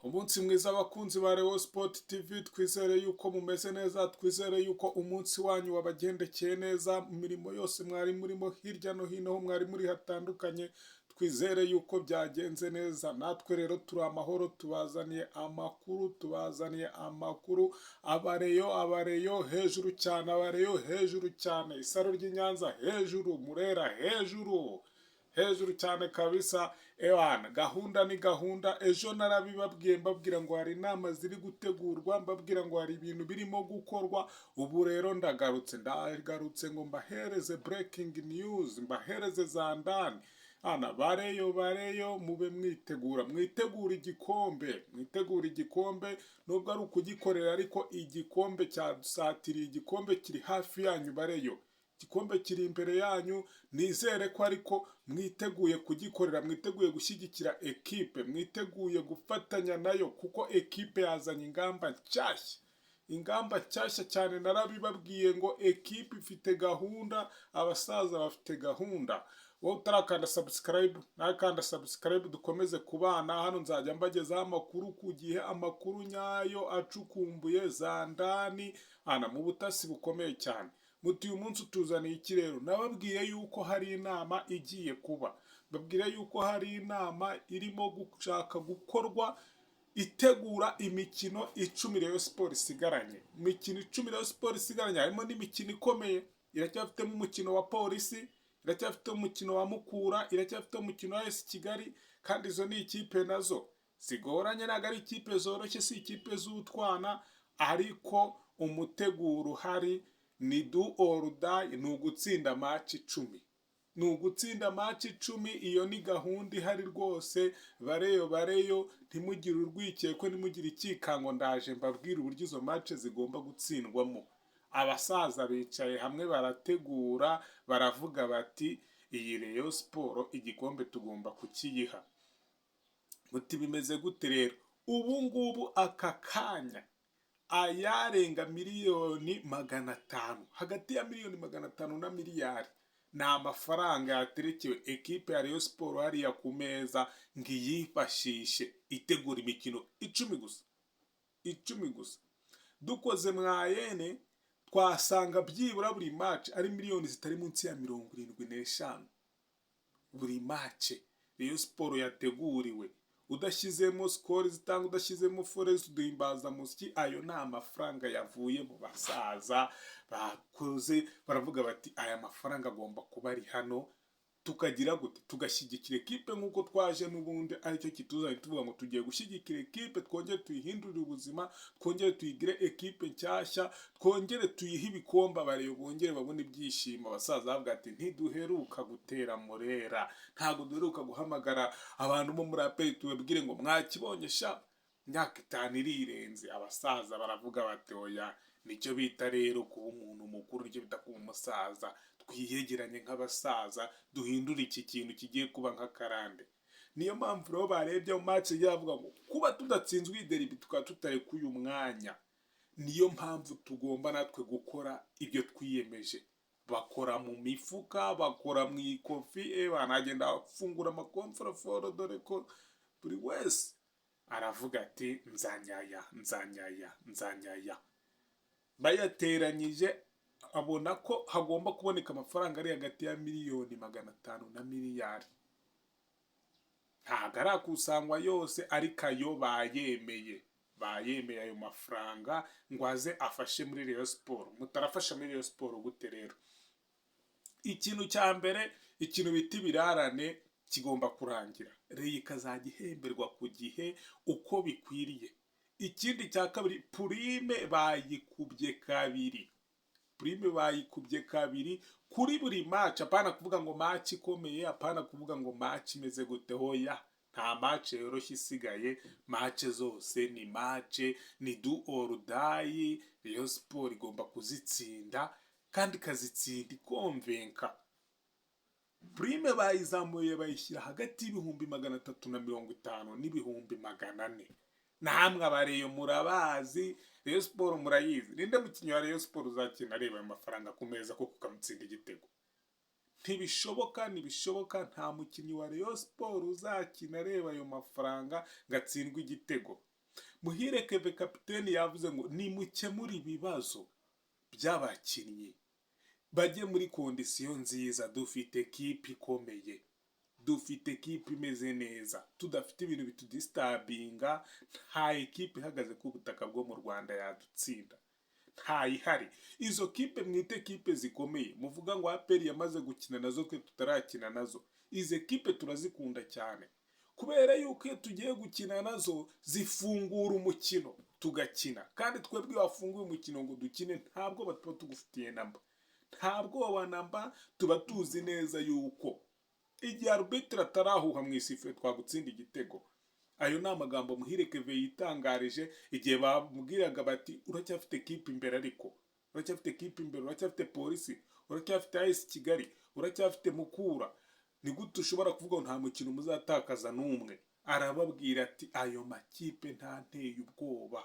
Umunsi mwiza abakunzi ba Rayon Sport TV, twizere yuko mumeze neza, twizere yuko umunsi wanyu wabagendekeye neza, mu mirimo yose mwari murimo hirya no hino aho mwari muri hatandukanye, twizere yuko byagenze neza. Natwe rero turi amahoro, tubazaniye amakuru, tubazaniye amakuru. Abareyo, abareyo hejuru cyane, abareyo hejuru cyane, isaro ry'i Nyanza hejuru, Murera hejuru, hejuru cyane kabisa. Ewana, gahunda ni gahunda. Ejo narabibabwiye, mbabwira ngo hari inama ziri gutegurwa, mbabwira ngo hari ibintu birimo gukorwa. Ubu rero ndagarutse, ndagarutse ngo mbahereze breaking news, mbahereze za ndani. Ana bareyo, bareyo, mube mwitegura, mwitegura igikombe, mwitegura igikombe. Nubwo ari ukugikorera, ariko igikombe cyadusatiriye, igikombe kiri hafi yanyu. Bareyo, igikombe kiri imbere yanyu. Nizere ko ariko mwiteguye kugikorera, mwiteguye gushyigikira ekipe, mwiteguye gufatanya nayo, kuko ekipe yazanye ingamba nshyashya, ingamba nshyashya cyane. Narabibabwiye ngo ekipe ifite gahunda, abasaza bafite gahunda. Wowe utarakanda subscribe, nakanda subscribe, dukomeze kubana hano. Nzajya mbagezaho amakuru ku gihe, amakuru nyayo acukumbuye za ndani ana mu butasi bukomeye cyane. Muti uyu munsi utuzaniye iki rero? Nababwiye yuko hari inama igiye kuba, mbabwire yuko hari inama irimo gushaka gukorwa itegura imikino 10 Rayon Sport isigaranye. Imikino 10 Rayon Sport isigaranye harimo n'imikino ikomeye. Iracyafitemo umukino wa Polisi, iracyafite umukino wa Mukura, iracyafite umukino wa AS Kigali, kandi izo ni ikipe nazo zigoranye, ntabwo ari ikipe zoroshye, si ikipe z'utwana. Ariko umuteguro uhari ni do or die, ni ugutsinda match 10, ni ugutsinda match 10. Iyo ni gahunda ihari rwose. Bareyo, bareyo, ntimugire urwikekwe, ntimugire ikikango. Ndaje mbabwire uburyo izo match zigomba gutsindwamo. Abasaza bicaye hamwe barategura, baravuga bati: "Iyi Rayon Sport igikombe tugomba kukiyiha." Muti bimeze gute rero? Ubu ngubu aka kanya ayarenga miliyoni 500, hagati ya miliyoni 500 na miliyari, ni amafaranga yaterekewe ekipe ya Rayon Sport hariya ku meza ngo iyifashishe itegura imikino 10 gusa, 10 gusa. Dukoze moyenne twasanga byibura buri match ari miliyoni zitari munsi ya 75 buri match Rayon Sport yateguriwe, udashyizemo Skol zitanga, udashyizemo Forest, uduhimbazamusyi. Ayo ni amafaranga yavuye mu basaza bakoze, baravuga bati: "Aya mafaranga agomba kuba ari hano." Tukagira gute? Tugashyigikira ekipe nk'uko twaje n'ubundi, aricyo kituzanye, tuvuga ngo tugiye gushyigikira ekipe, twongere tuyihindurire ubuzima, twongere tuyigire ekipe nshyashya, twongere tuyihe ibikombe, abareyo bongere babone ibyishimo. Abasaza bavuga ati: "Ntiduheruka gutera Murera, ntabwo duheruka guhamagara abantu bo muri APR tubabwire ngo mwakibonye sha, imyaka 5 irirenze." Abasaza baravuga bati: "Oya." Nicyo bita rero kuba umuntu mukuru, nicyo bita kuba umusaza. Twiyegeranye nk'abasaza, duhindure iki kintu kigiye kuba nk'akarande. Niyo mpamvu rero barebye mu match yavuga ngo kuba tudatsinzwe iyi derby, tukaba tutarekuye umwanya, niyo mpamvu tugomba natwe gukora ibyo twiyemeje. Bakora mu mifuka, bakora mu ikofi, banagenda bafungura amacoffre-fort, dore ko buri wese aravuga ati: "Nzanyaya, nzanyaya, nzanyaya." Bayateranyije abona ko hagomba kuboneka amafaranga ari hagati ya miliyoni 500 na miliyari. Ntabwo arakusanywa yose, ariko ayo bayemeye, bayemeye ayo mafaranga ngo aze afashe muri Rayon Sport. Mutarafasha muri Rayon Sport gute rero? Ikintu cya mbere, ikintu bita ibirarane kigomba kurangira, Rayon ikazajya ihemberwa ku gihe uko bikwiriye. Ikindi cya kabiri, prime bayikubye kabiri, prime bayikubye kabiri kuri buri match. Apana kuvuga ngo match ikomeye, apana kuvuga ngo match imeze gute. Hoya, nta match yoroshye isigaye, match zose ni match, ni do or die. Rayon Sport igomba kuzitsinda kandi ikazitsinda iconvainca. Prime bayizamuye, bayishyira hagati y'ibihumbi 350 n'ibihumbi 400. Namwe abareyo murabazi, Rayon Sport murayizi. Ninde mukinnyi wa Rayon Sport uzakina areba ayo mafaranga ku meza koko ukamutsinda igitego? Ntibishoboka, ntibishoboka. Nta mukinnyi wa Rayon Sport uzakina areba ayo mafaranga ngo atsindwe igitego. Muhire Keve kapiteni yavuze ngo nimukemure ibibazo by'abakinnyi, bajye muri condition nziza. Dufite kipe ikomeye, dufite kipe imeze neza, tudafite ibintu bitudisturbinga. Nta ekipe ihagaze ku butaka bwo mu Rwanda yadutsinda, ntayihari. Izo kipe mwite kipe zikomeye, muvuga ngo APR yamaze gukina nazo, twe tutarakina nazo, izi ekipe turazikunda cyane kubera yuko iyo tugiye gukina nazo zifungura umukino tugakina. Kandi twebwe iyo wafunguye umukino ngo dukine, ntabwo tuba tugufitiye namba, ntabwo wa namba. Tuba tuzi neza yuko igihe arbitre atarahuha mu isifuye twagutsinda igitego. Ayo ni amagambo Muhire Keve yitangarije igihe bamubwiraga bati: "Uracyafite kipe imbere, ariko uracyafite kipe imbere, uracyafite Polisi, uracyafite AS Kigali, uracyafite Mukura. Ni gute ushobora kuvuga ngo nta mukino muzatakaza n'umwe?" Arababwira ati: "Ayo makipe ntanteye ubwoba,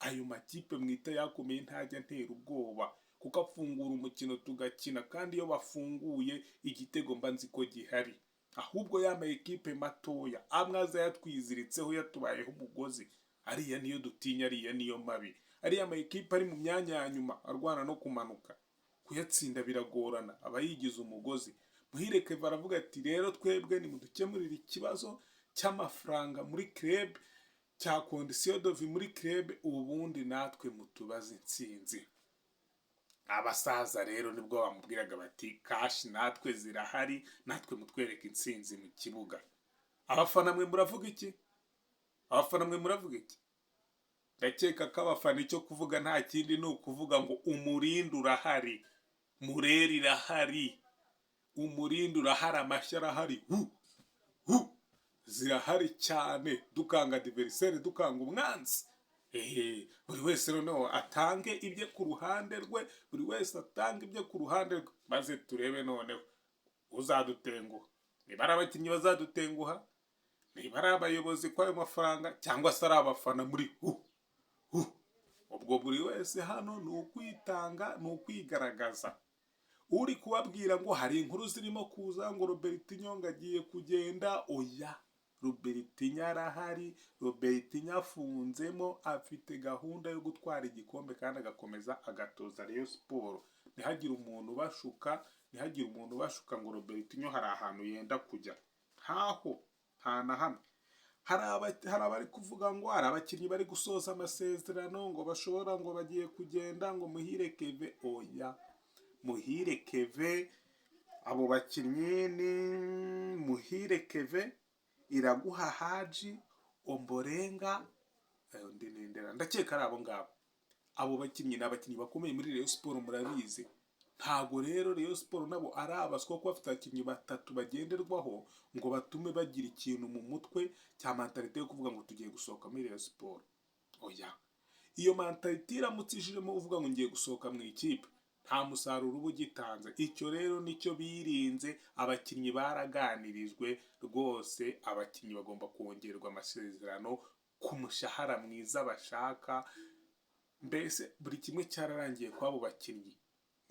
ayo makipe mwita yakomeye ntajya antera ubwoba, kuko afungura umukino tugakina, kandi iyo bafunguye igitego mba nzi ko gihari. Ahubwo ya ma ekipe matoya amwe aza yatwiziritseho, yatubayeho umugozi, ariya niyo dutinya, ariya niyo mabi. Ariya ma ekipe ari mu myanya ya nyuma arwana no kumanuka, kuyatsinda biragorana, aba yigize umugozi." Muhire Keve aravuga ati: "Rero twebwe nimudukemurire ikibazo cy'amafaranga muri club, cya condition de vie muri club, ubundi natwe mutubaze intsinzi." Abasaza rero nibwo bamubwiraga bati: "Cash natwe zirahari, natwe mutwereke intsinzi mu kibuga." Abafana mwe muravuga iki? Abafana mwe muravuga iki? Ndakeka ko abafana icyo kuvuga nta kindi, ni ukuvuga ngo umurindi urahari, mureri irahari, umurindi urahari, amashyi arahari, hu hu zirahari cyane. Dukanga adversaire, dukanga umwanzi. Ehe, buri wese noneho atange ibye ku ruhande rwe, buri wese atange ibye ku ruhande rwe, maze turebe noneho uzadutenguha, niba ari abakinnyi bazadutenguha, niba ari abayobozi kw'ayo mafaranga, cyangwa se ari abafana muri hu hu. Ubwo buri wese hano ni ukwitanga, ni ukwigaragaza. Uri kubabwira ngo hari inkuru zirimo kuza ngo Robertinho ngo agiye kugenda, oya, Robertinho arahari. Robertinho afunzemo, afite gahunda yo gutwara igikombe kandi agakomeza agatoza Rayon Sport. Ntihagire umuntu ubashuka, ntihagire umuntu ubashuka ngo Robertinho hari ahantu yenda kujya. Ntaho, nta na hamwe. Hari abari kuvuga ngo hari abakinnyi bari gusoza amasezerano, ngo bashobora ngo bagiye kugenda, ngo Muhire Keve, oya, Muhire Keve, abo bakinnyi ni Muhire Keve, Iraguha Haji, Omborenga, undi nindera, ndakeka ari abo ngabo. Abo bakinnyi ni abakinnyi bakomeye muri Rayon Sport, murabizi. Ntago rero Rayon Sport nabo ari abaswa kuba bafite abakinnyi batatu bagenderwaho ngo batume bagira ikintu mu mutwe cya mentalité yo kuvuga ngo tugiye gusohoka muri Rayon Sport. Oya, iyo mentalité iramutse ijemo uvuga ngo ngiye gusohoka mu ikipe, nta musaruro uba ugitanze. Icyo rero nicyo birinze. Abakinnyi baraganirijwe rwose, abakinnyi bagomba kongerwa amasezerano ku mushahara mwiza bashaka. Mbese buri kimwe cyararangiye kw'abo bakinnyi,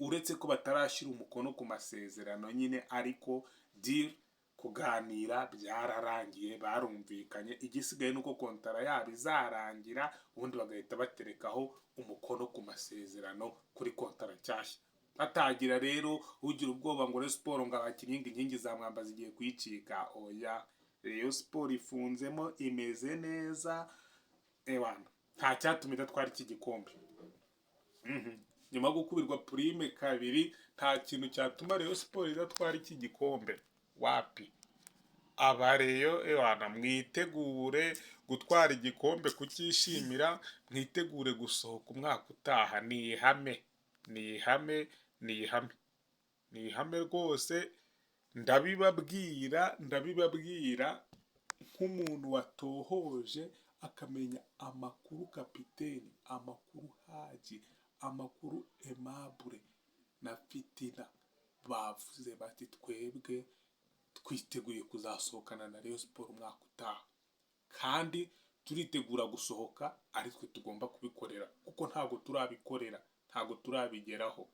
uretse ko batarashyira umukono ku masezerano nyine, ariko deal, kuganira byararangiye, barumvikanye. Igisigaye ni uko kontara yabo izarangira, ubundi bagahita baterekaho umukono ku masezerano kuri kontara nshyashya. Batagira rero ugira ubwoba ngo Rayon Sport, ngo abakinnyi, ngo inkingi za mwamba zigiye kuyicika. Oya, Rayon Sport ifunzemo, imeze neza. Ewana, nta cyatuma idatwara iki gikombe. Nyuma yo gukubirwa prime kabiri, nta kintu cyatuma Rayon Sport idatwara iki gikombe, wapi. Abareyo, ewana, mwitegure gutwara igikombe, kucyishimira, mwitegure gusohoka umwaka utaha. Ni ihame, ni ihame, ni ihame, ni ihame rwose. Ndabibabwira, ndabibabwira nk'umuntu watohoje akamenya amakuru kapiteni, amakuru Haji, amakuru Aimable na Fitina bavuze bati: "Twebwe twiteguye kuzasohokana na Rayon Sport umwaka utaha, kandi turitegura gusohoka ari twe tugomba kubikorera, kuko ntabwo turabikorera, ntabwo turabigeraho."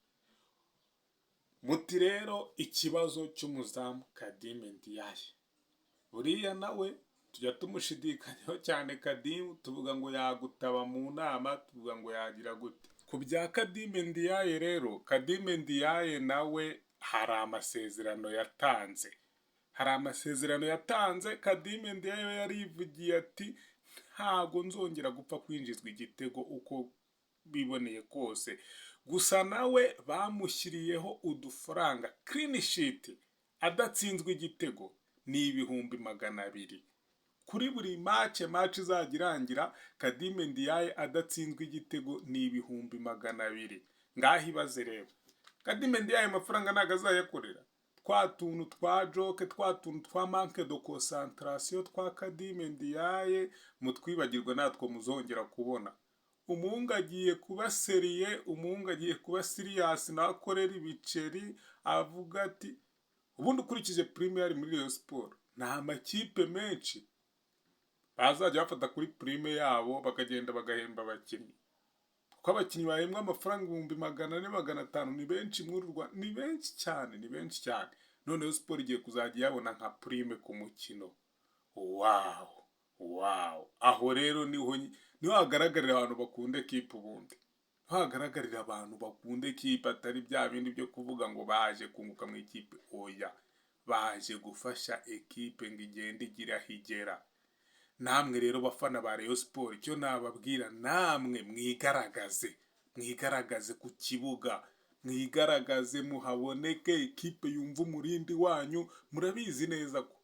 Muti rero ikibazo cy'umuzamu Khadime Ndiaye, buriya nawe Tujya tumushidikanyaho cyane Kadimu, tuvuga ngo yagutaba mu nama, tuvuga ngo yagira gute. Ku bya Khadime Ndiaye rero, Khadime Ndiaye nawe hari amasezerano yatanze. Hari amasezerano yatanze. Khadime Ndiaye yarivugiye ati: "Ntago nzongera gupfa kwinjizwa igitego uko biboneye kose." Gusa nawe bamushyiriyeho udufaranga. Clean sheet, adatsinzwe igitego, ni 200,000 kuri buri match. Match izajya irangira Khadime Ndiaye adatsinzwe igitego ni 200,000. Ngaho ibaze rero, Khadime Ndiaye amafaranga ntabwo azayakorera. Twa tuntu twa joke, twa tuntu twa manque de concentration twa Khadime Ndiaye mutwibagirwa, natwo muzongera kubona. Umuhungu agiye kuba sérieux, umuhungu agiye kuba serious, nawe akorera ibiceri. Avuga ati ubundi ukurikije prime yari muri Rayon Sport, ni amakipe menshi bazajya bafata kuri prime yabo bakagenda bagahemba abakinnyi, kuko abakinnyi bahembwa amafaranga 400,000, 500 ni benshi muri Rwanda, ni benshi cyane, ni benshi cyane. Noneho siporo igiye kuzajya iyabona nka prime ku mukino. Wow, wow! Aho rero niho hagaragarira abantu bakunda ekipe. Ubundi niho hagaragarira abantu bakunda ekipe, atari bya bindi byo kuvuga ngo baje kunguka mu ikipe. Oya, baje gufasha ekipe ngo igende igira aho igera. Namwe rero bafana ba Rayon Sport, icyo nababwira, namwe mwigaragaze, mwigaragaze ku kibuga, mwigaragaze muhaboneke, ekipe yumva umurindi wanyu. Murabizi neza ko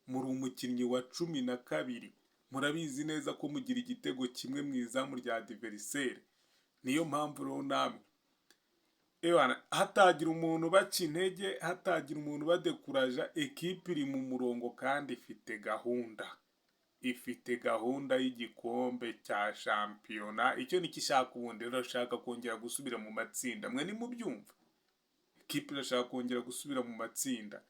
muri umukinnyi wa 12, murabizi neza ko mugira igitego kimwe mu izamu rya adversaire. Niyo mpamvu rero namwe, ewana, hatagira umuntu baca intege, hatagira umuntu badekuraja. Ekipe iri mu murongo kandi ifite gahunda, ifite gahunda y'igikombe cya shampiyona. Icyo nicyo ishaka. Ubundi rero irashaka kongera gusubira mu matsinda. Mwe nimubyumva, ekipe irashaka kongera gusubira mu matsinda.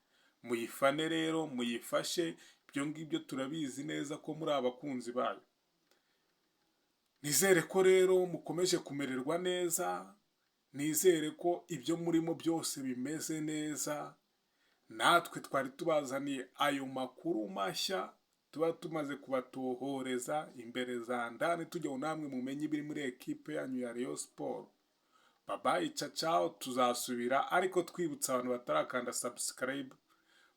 Muyifane rero, muyifashe. Ibyo ngibyo turabizi neza ko muri abakunzi bayo. Nizere ko rero mukomeje kumererwa neza, nizere ko ibyo murimo byose bimeze neza. Natwe twari tubazaniye ayo makuru mashya tuba tumaze kubatohoreza imbere za ndani, tujya ngo namwe mumenye ibiri muri ekipe yanyu ya Rayon Sport. Bye bye, ciao, tuzasubira. Ariko twibutsa abantu batarakanda subscribe,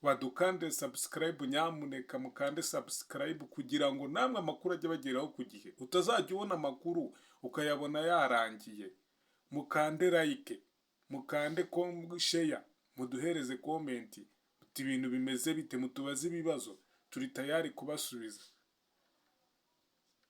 badukande subscribe nyamuneka, mukande subscribe kugira ngo namwe amakuru ajye bageraho ku gihe, utazajya ubona amakuru ukayabona yarangiye. Mukande like, mukande share, muduhereze comment muti ibintu bimeze bite, mutubaze ibibazo, turi tayari kubasubiza.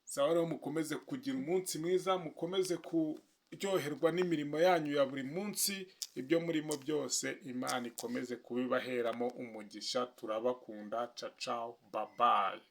Sawa rero, mukomeze kugira umunsi mwiza, mukomeze kuryoherwa n'imirimo yanyu ya buri munsi. Ibyo murimo byose Imana ikomeze kubibaheramo umugisha. Turabakunda. Ciao, bye bye.